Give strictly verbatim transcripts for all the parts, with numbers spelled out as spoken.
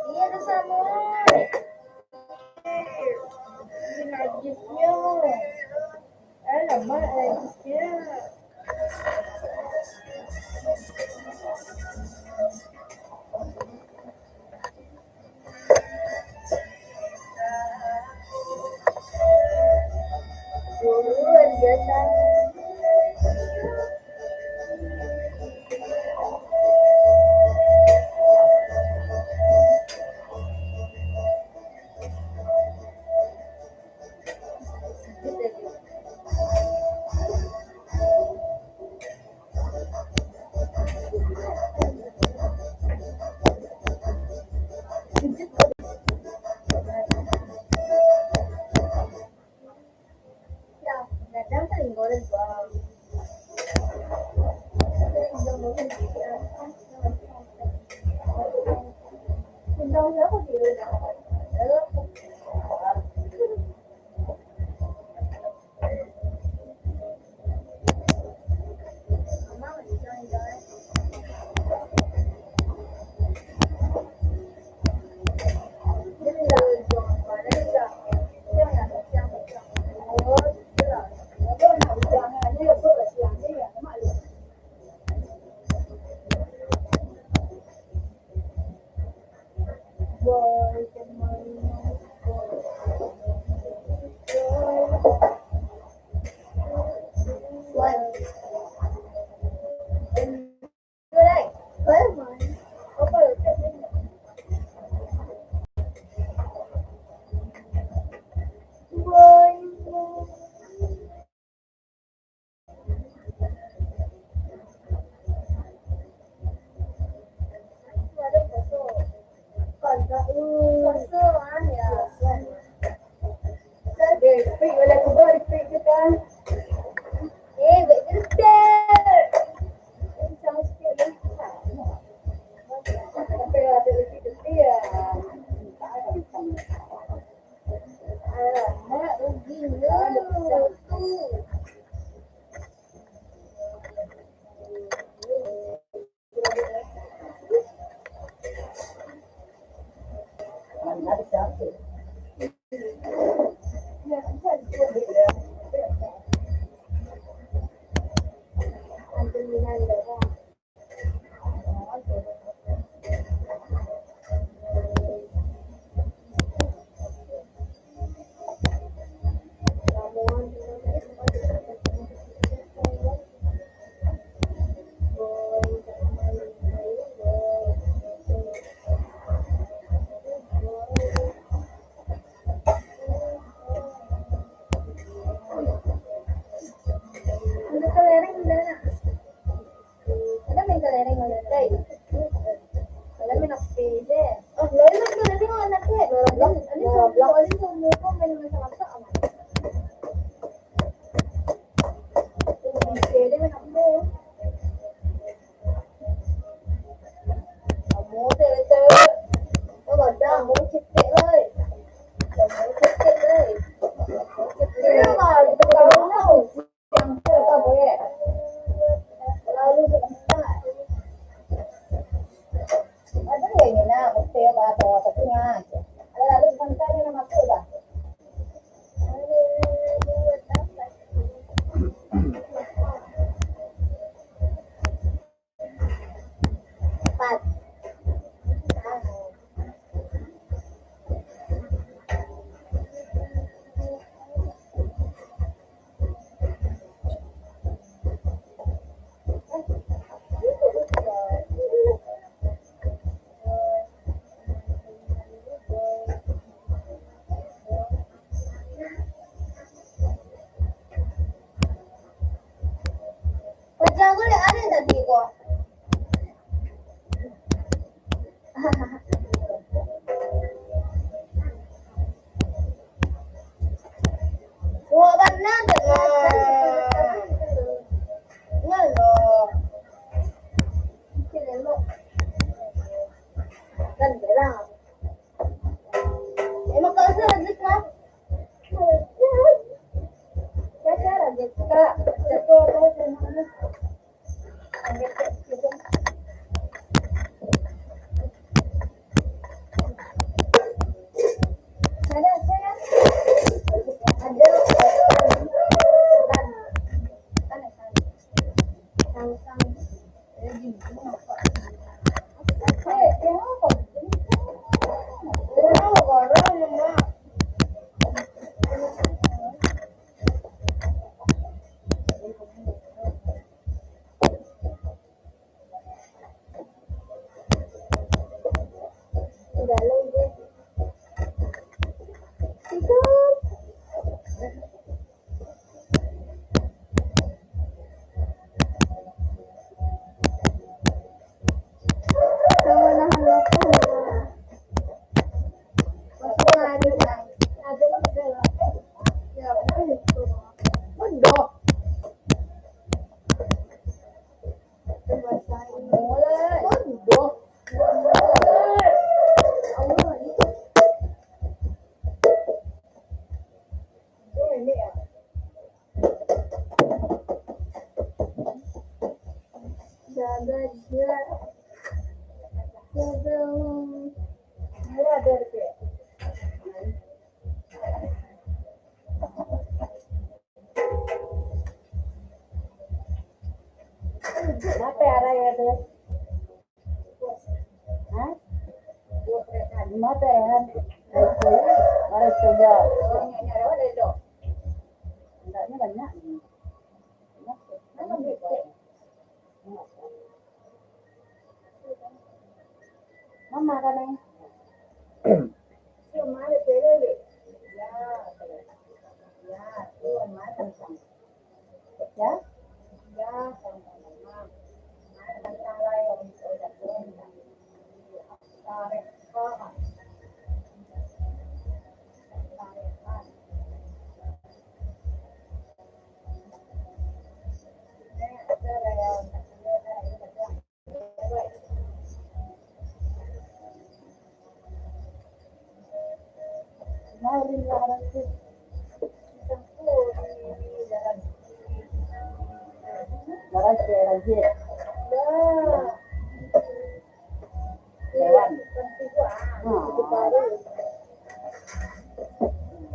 Iya, ada sama. Najisnya. Alamak, najisnya. Luar biasa. Kuat bana tu. Nah, lo. Kan bilang. Emang kau rasa rezeki lah. Kira-kira rezeki tak. Jatuh apa macam mana? Kenapa arah ya tu? Hah? Kenapa ya? Baris tiga. Hendaknya banyak. Mama kan, eh? Ya?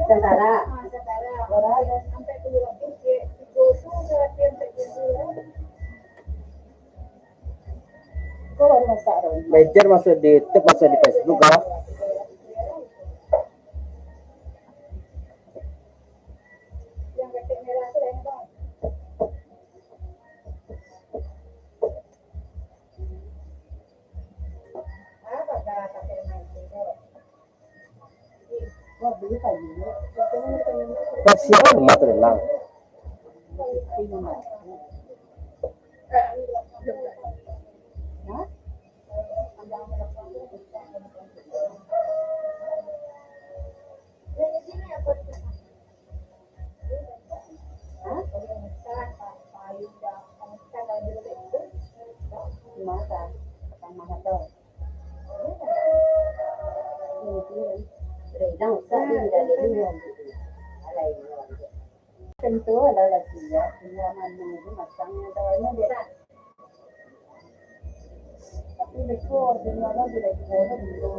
Tentara. Becer masuk di YouTube, masuk di Facebook, kah? Kasihan mah tu lah. Tentu lah laki-laki, punya mano tu masang yang tahu dia. Tapi beko, dunia lo beko, beko.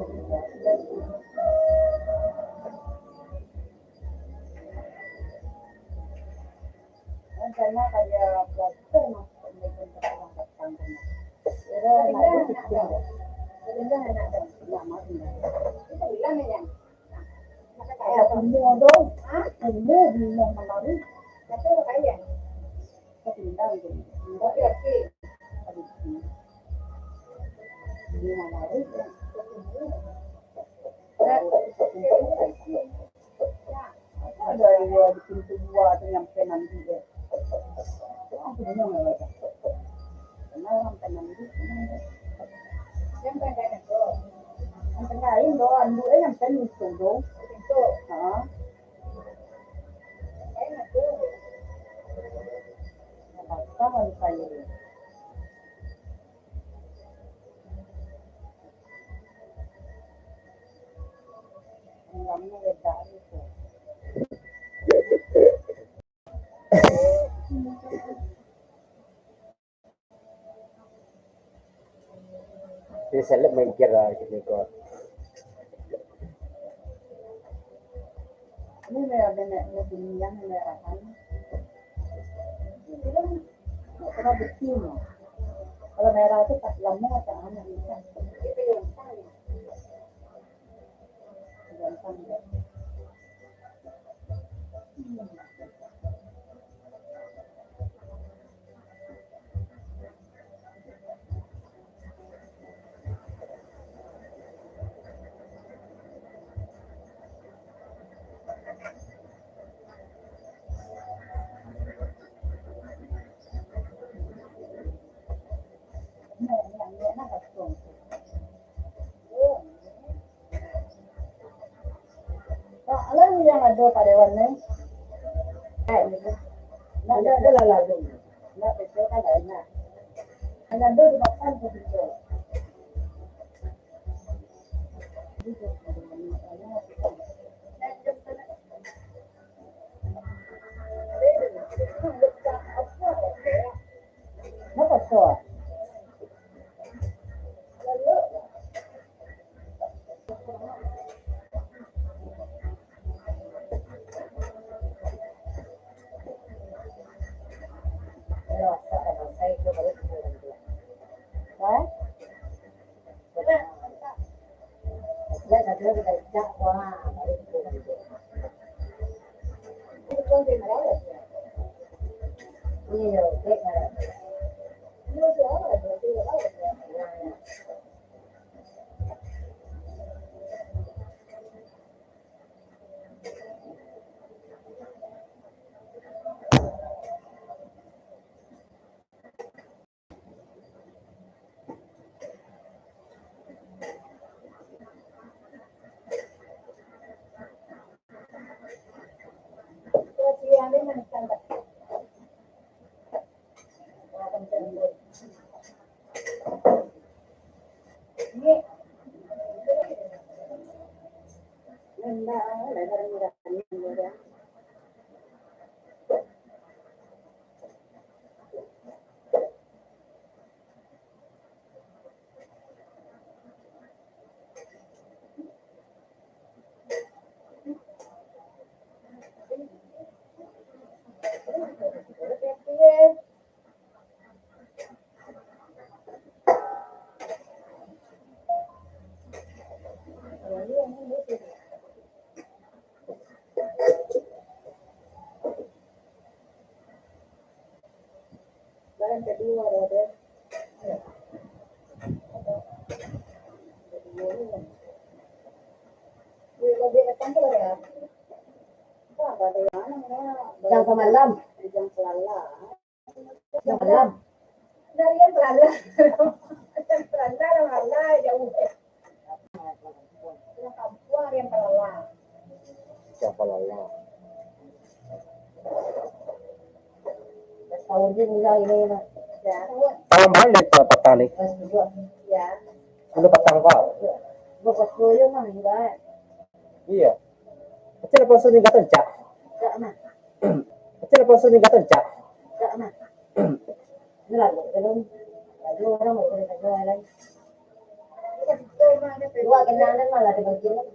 Rencana kaya pelajar masuk pendidikan petang-petang. Kira nak kecil. Nak masuk. Eh, aku mau dong. Aku mau, mau menari. Tapi kaya. Ada dua di pintu dua tu nyampe mandi dia. Aku bingung lah. Kenal sampai mandi. Yang kan ada tu. Andu eh yang kan itu tu. Ha. Apa malu saya? Orangnya beda gitu. Jadi, seleb mikir lah, gitu, kok. Ini merah, merah, merah, merah, merah. Ini kan nggak pernah bukti, no. Kalau merah itu tak lama, tak lama, bisa. Gampang, ya. Alah yang ado Pak Dewan ni. Eh, nak ada, ada lah lalu. Nak betul kan dah enak. Yang ado dimakan tu betul. Kenapa tu? Ha? Jam samalam. Jam samalam. Dari yang Pelala. Yang Pelala, Pelala, jauh, eh. Yang kampuang yang Pelala. Yang Pelala. Tahun ni tinggal ini, Mak. Ya. Tahun mana dia tahu patang ni? Kelas tujuh. Ya. Dulu patang kau. Dua kelas tujuh mah juga. Iya. Kecil apa langsung tinggal tencak? Enggak, mah. Kecil apa langsung tinggal tencak? Enggak, mah. Ini lagu, belum. Lagu orang mau boleh lagu lain. Dua kenangan malah dibagian.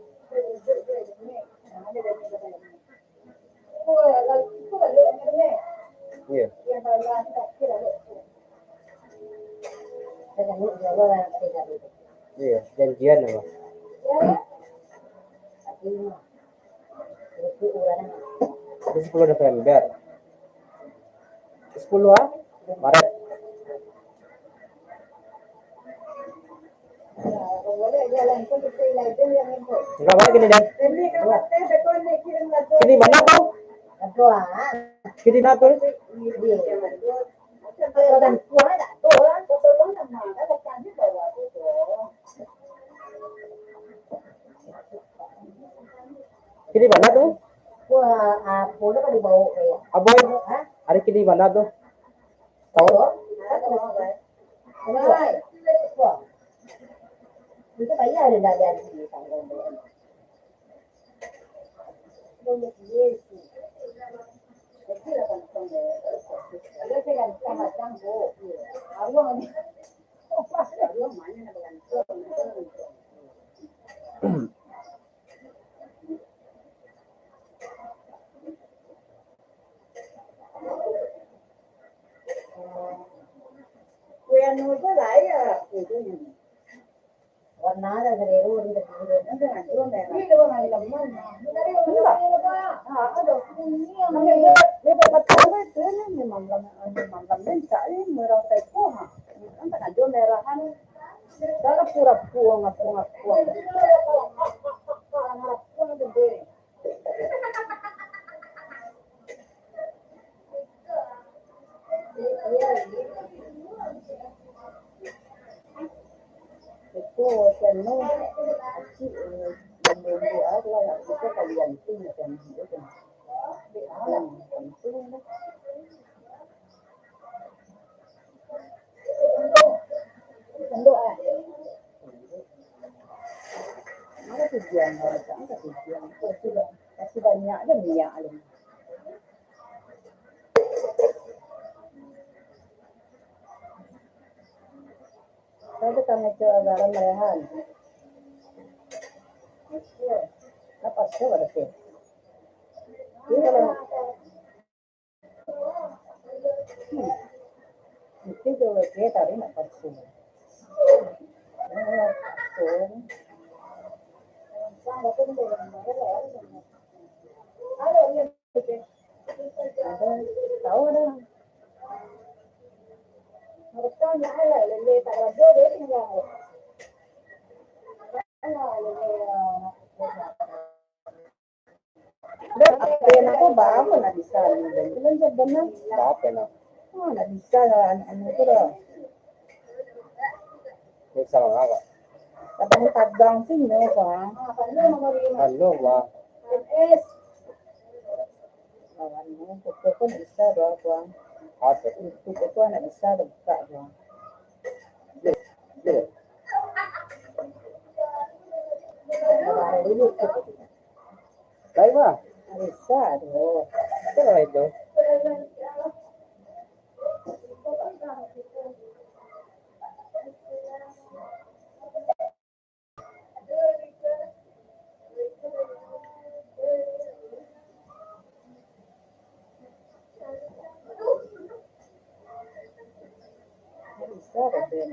Iya. Iya, janjian apa? Di sepuluh November. Sepuluh ah? Maret. Enggak baik gini, Dan. Ini mana kau? Ini apa? Di mana tu? Wah, apa dah kau dibawa kau? Abang, hari kini mana tu? Tahu? Wah. Itu bayar dia dah jadi tanggung. Warna ada selero di. Enggak. Memang, memang, memang, memang, merah. Kan tak ada merahan. Dah lah pura-pura ngaku-ngaku. Itu, seno, acik, eh, yang membuat lah, kita kalian tu, macam tu, kan. Ah, penting lah. Tunduk, ah. Apa tujuan kau datang? Apa tujuan? Kasih ba-, kasih banyak je minyak tu. Saya tu kami tu garam rehan. Apa tu ada tu? Ini kalau Hmm. Itu tu, dia tadi nak palsu. Eh, palsu. Ada, tahu ada. Mereka ni halal, lele tak ada, dia tinggal. Halal, lele, ah. Pen aku baru nak bisa ni, dan belum je benar. Bapen lah. Oh, nak bisa lah anak-anak tu dah. Bisa lah, Kak. Kadang-kadang sih, no, Bang. Halo, Bang. Lawan ni, foto pun bisa dah, Bang. Apa? Itu foto anak bisa dah buka, Bang. Boleh, boleh. Lain lah. Bisa tu. Itu lah itu. Bisa, Raden.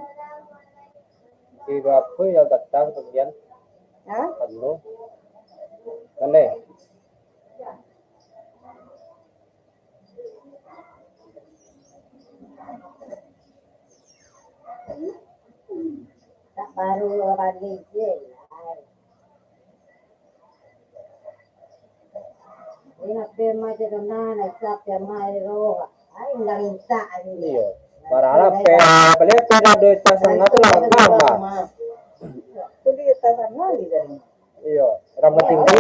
Si berapa yang datang kemudian? Ha? Penuh. Mana? Tak baru bagi je. Iyo. Barharap pe, paling pe ado tas sangat tu lah, mah. Iyo, urang batinggi,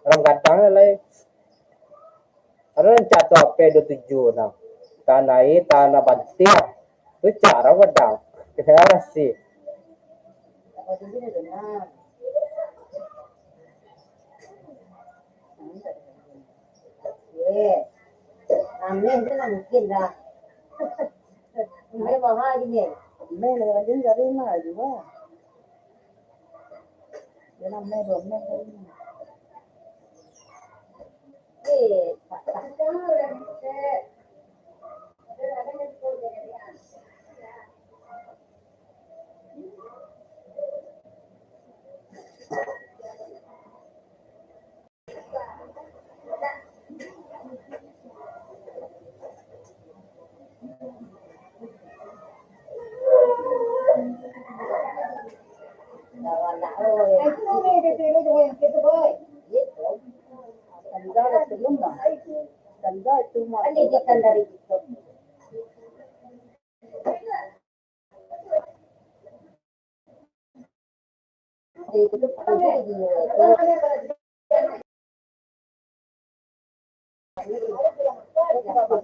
urang gadang lai. Ado rancak tu ape duo tujuah nah. Tanah aia, tanah bantiang. Tu cara wadang. Kena sih. Ameh tu lah mungkin dah. Ameh mahal gini. Ameh lah, dia cari mahal juga. Dia ameh, dua ameh.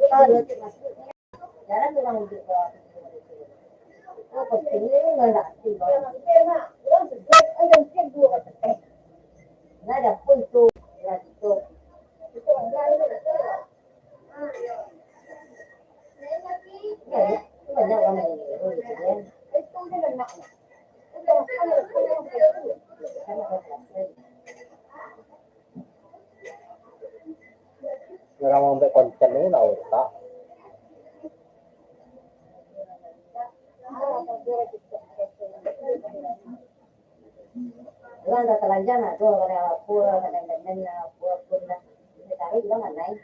Jarang urang untuak bawa. Oh, posting ni nggak aktif, bang. Urang sejak aja mungkin dua kali. Nggak ada pun tu, ya, gitu. Itu enggak ada. Ya, ya. Itu banyak orang yang gitu, ya. Itu kan lemak. Urang mambuek konten tu lah otak. Urang dah talanjang lah tu, urang apa, kadang-kadang lah, apa pun lah. Ditarik urang pandai.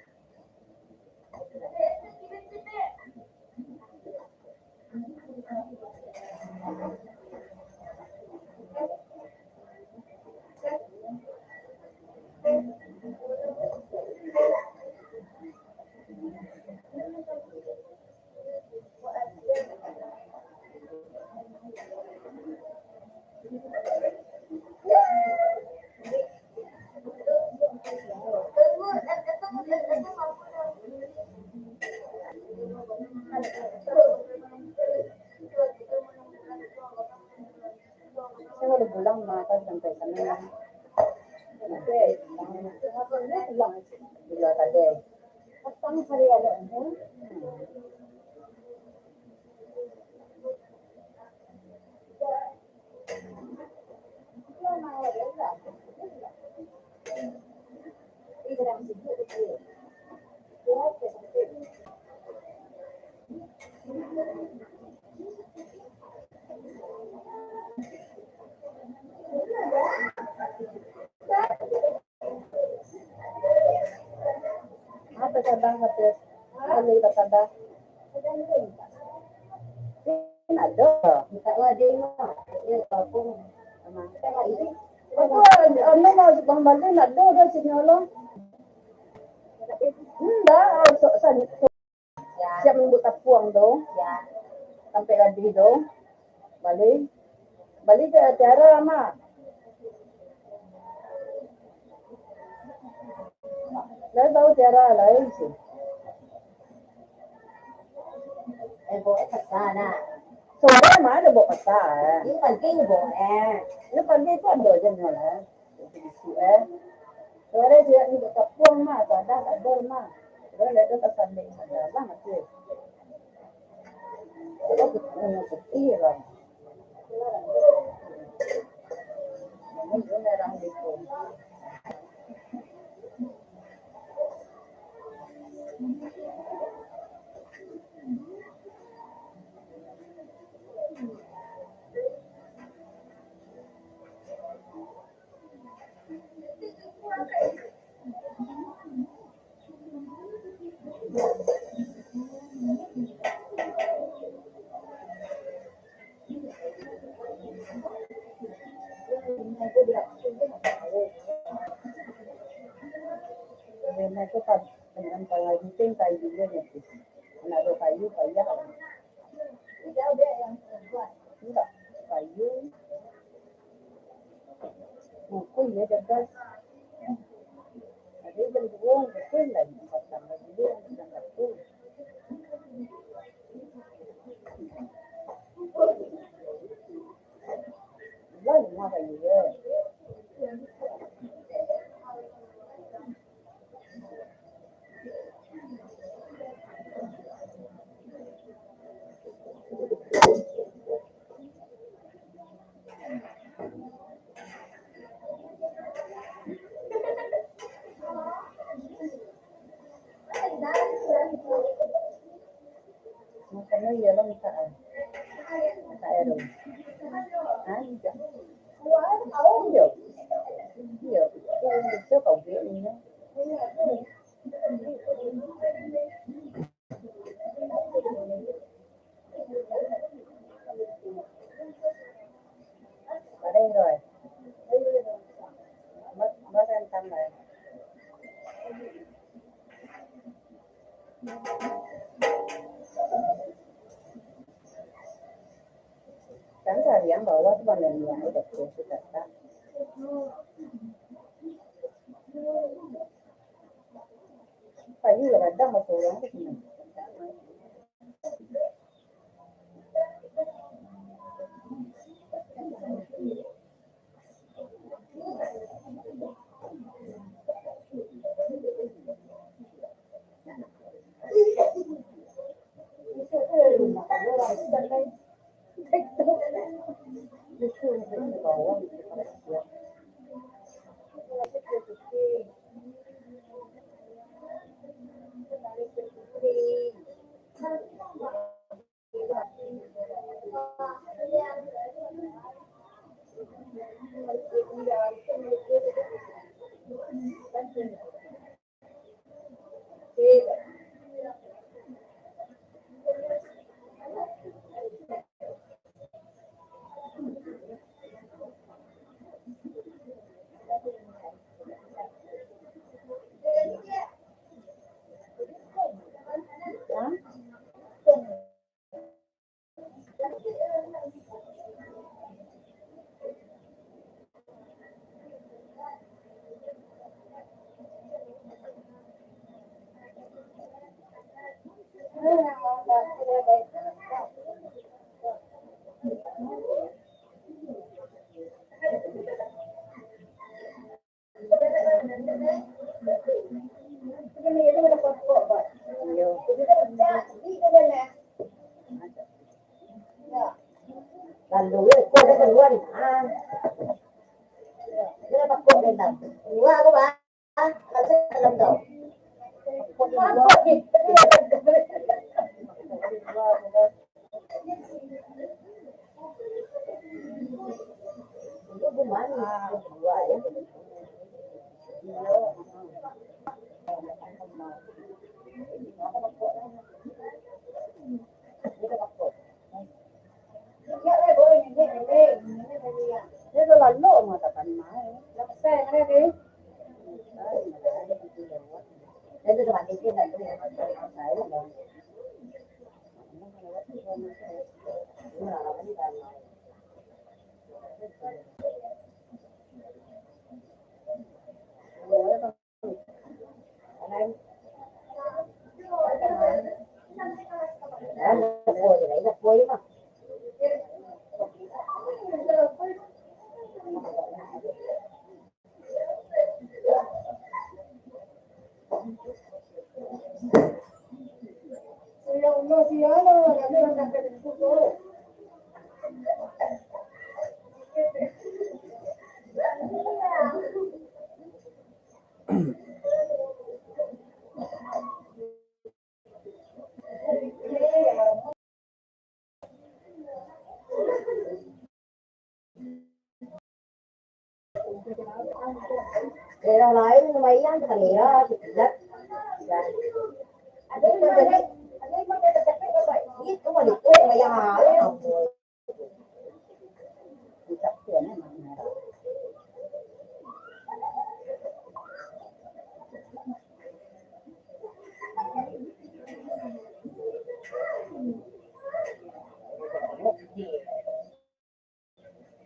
Saya baru pulang, mah, kan, sampai sana. Nanti pulang, pulang. Bila tadi. Petang hari ada. Hmm. Apa cabang kata? Kalau tak ada. Kan ada. Minta wadah mah. Ya, apa? Sama. Itu, anu, mas, Bang Bali nak ada dah sini, Allah. Indak, sok san-, sok siap mambuek tapuang tu. Ya. Sampai gadih tu. Bali. Bali ka Tiara mah. Lai tahu Tiara lai sih. Eh, bawa pasa nak. Sore mah ada bawa pasa, eh. Ini pagi ni bawa, eh. Ini pagi tu ada je ni lah. Jadi bisuak, eh. Sore siap ni buat tapuang mah, padah tak ada mah. Sore lihat tu tak sampai, tak ada lah mati. Kalau putih, putih lah. Namun tu merah gitu. Karena itu kan, dengan pangajian kayu juga nih. Nak ada kayu, payah. Indak, kayu. Bukun yo cerdas. Ado jam duo, bukun lai, empat tambah duo, jam satu. Lah, rumah kayu yo. Makanya iyalah minta air. Minta air dulu. Ah, iya. Iya. Iya, betul. Betul kau buat ini. Paling, Roy. Ma-, makan tambah. Kan sariang bawah tu pandai bilang, udah tu, tu kata. Payu lah kadang basorang tu senang. Lalu, eh, kau ada keluar, ah. Dia apa kau dengar? Keluar aku, Bang. Ah, langsung dalam kau. Daerah lain lumayan, Samira, Cikidak. Ada yang jadi, ada yang jadi, itu mah itu yang bayar.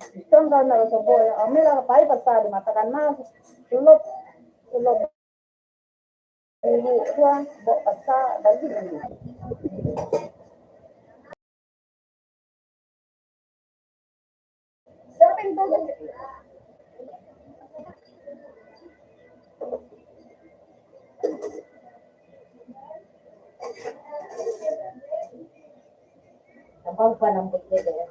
Itong kan nak basobok, ya, ambil lah pai pasar di mata kanan. Sulok, sulok. Dulu tu ah, bok pasar balik dulu. Siapa yang tahu? Gampang panam putih dia.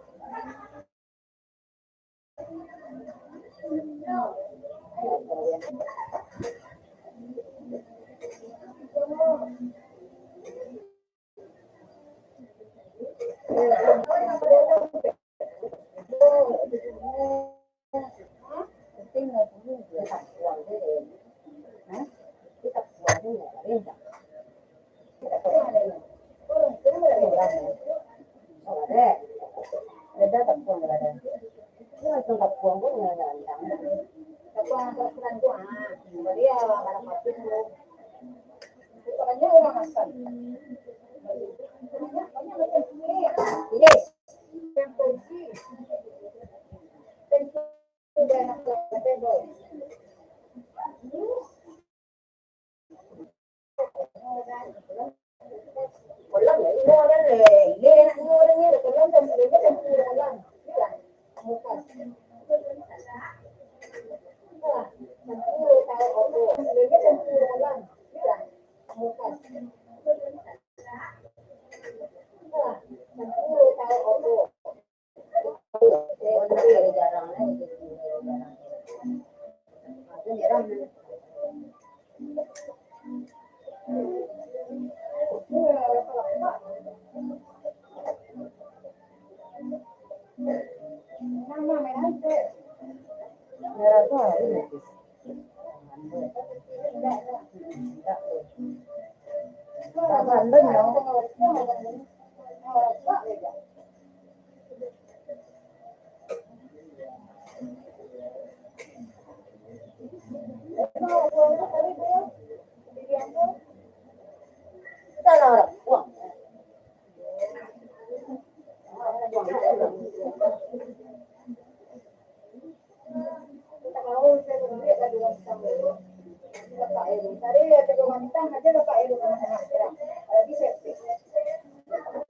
Merah tu hari nipis. Tak banding, no.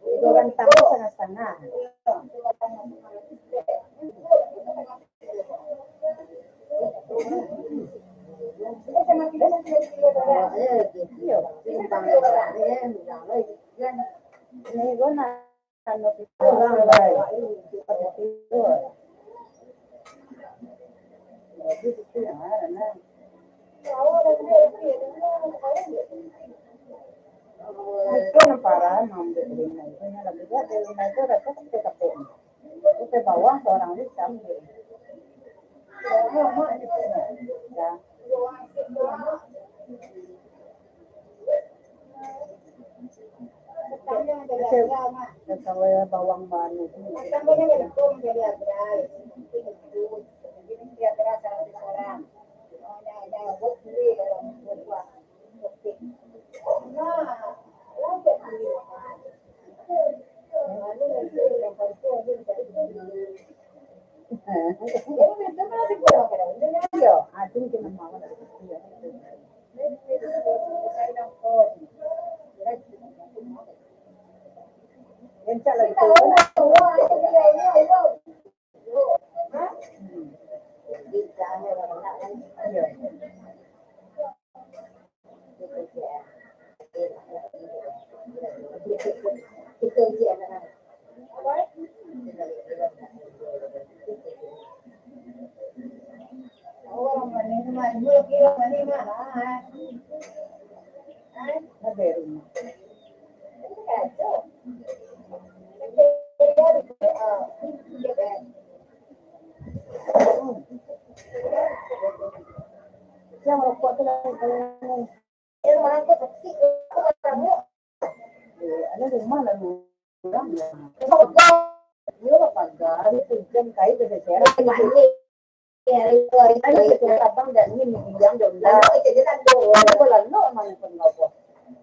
Tigo rantang tu satangah-satangah. Iyo. Ini guna. Itu nan parah, mambuek rumah itu, yang lebih kuat dari rumah itu, rasa sampai kapek. Itu ke bawah, seorang itu sampai. Ya. Kalau bawang manis. Yo, adun kena mawa dari kecil. Rancak lah gitu. Yang rokok tu lah. Eh, rumah aku sepi. Aku tak tahu. Eh, ada rumah lah, orang. Dia apa pagar, dia pinjam kain ke seserak. Balik. Ya, itu, itu, itu. Abang dan ni yang jomblo. Lalu itu je lah, tu. Lalu, lalu, emang pun apa.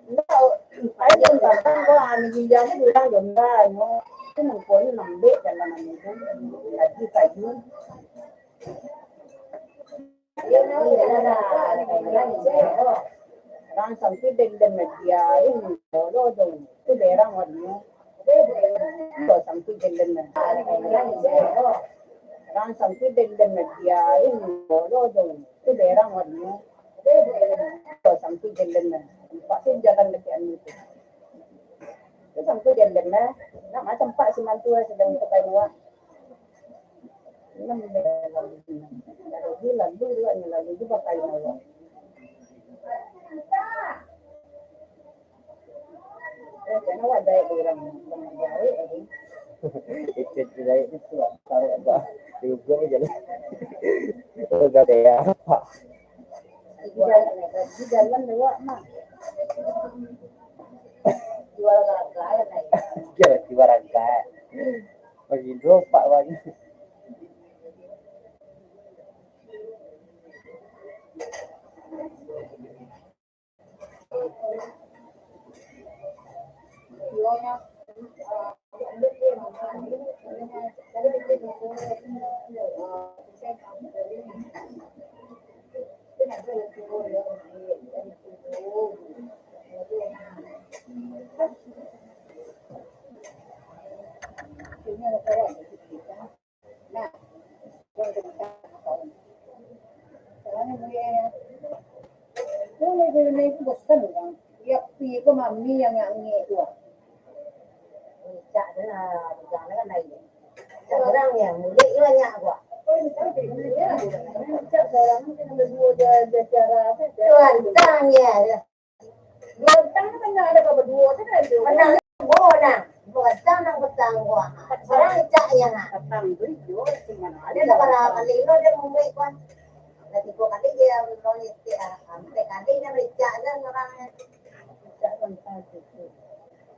Enggak, saya yang datang, wah, anu, ginjalnya bilang jomblo, anu. Itu nungkuannya lembek dalam anu itu. Lagi kayu. Rang sampai dendam media ini, lo dong, itu daerah warnanya. Lo sampai dendam media. Rang sampai dendam media ini, lo dong, itu daerah warnanya. Lo sampai dendam media. Tempat tu jalan dekat itu. Itu sampai dendam media. Nak macam pak si mantu sedang pakai dua. Lalu juga, lalu juga pakai malam. Eh, kena wadah itu orang, orang gawe, eh. Itu tidak itu, taruh apa? Di ujung aja lah. Oh, gak ada ya, apa? Di dalam, di dalam dua, mah. Jual raga, ya, Nay? Iya, jual raga. Bagi dua, Pak, bagi. Nah, tu lagi naik bosan orang. Dia pi ko mami yang angek tu. Cak dah, jangan kan lain. Cak orang yang mulik banyak gua. Cak orang ni kena berdua dia, dia cara apa? Tuan tang ya. Dua tang ni pernah ada kau berdua tu kan? Pernah boh nah. Batang nang batang ko, ah. Barang icak iya, nah. Batang tu iyo, cuman ada. Dia lah bara kali lo dia mambuek ko. Lah tigo kali dia lo nyetik, ah. Ampek kali dia baricak kan urang. Icak santai tu.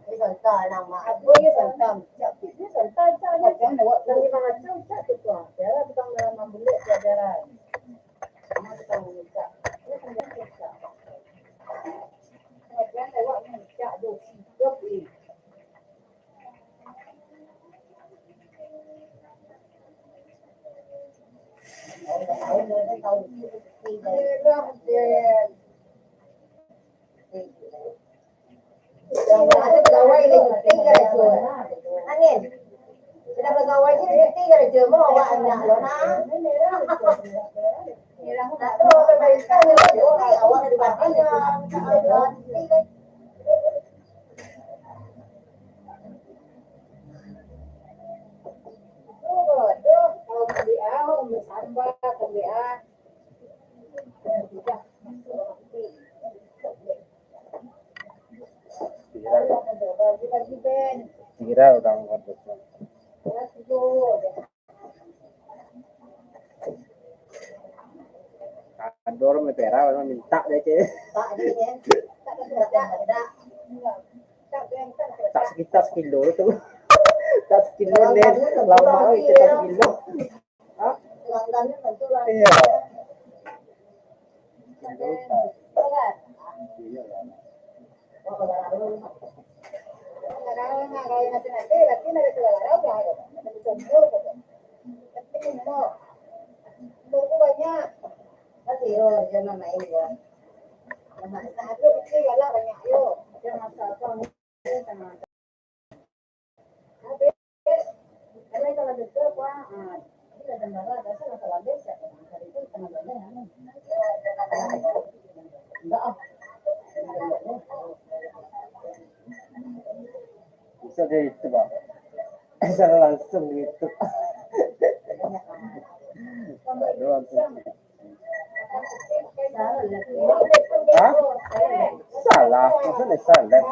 Ini santai nang mah. Aku ini santai, icak tu. Ini santai, icak. Macam awak tadi mangacau icak tu, ah. Dia lah tukang dalam mambuek tu, dia lah. Sama tukang icak. Dia santai icak. Kajian lewat ni, cak dosi, dosi. Angin. Sudah bagawai je, nanti kada cuma awak anak lo, nah. Nak tu, awak berikan je, awak daripada ni. Tu, tu, kalau beli ah, beli sambal, beli ah. Viral urang. Ado urang viral, urang mintak dek. Tak sekitar sekilo tu. Tak sekilo ni, lama itu tak sekilo. Hah? Iya. Bisa dari itu, Bang. Bisa langsung dari itu. Langsung. Hah? Salah, maksudnya salah.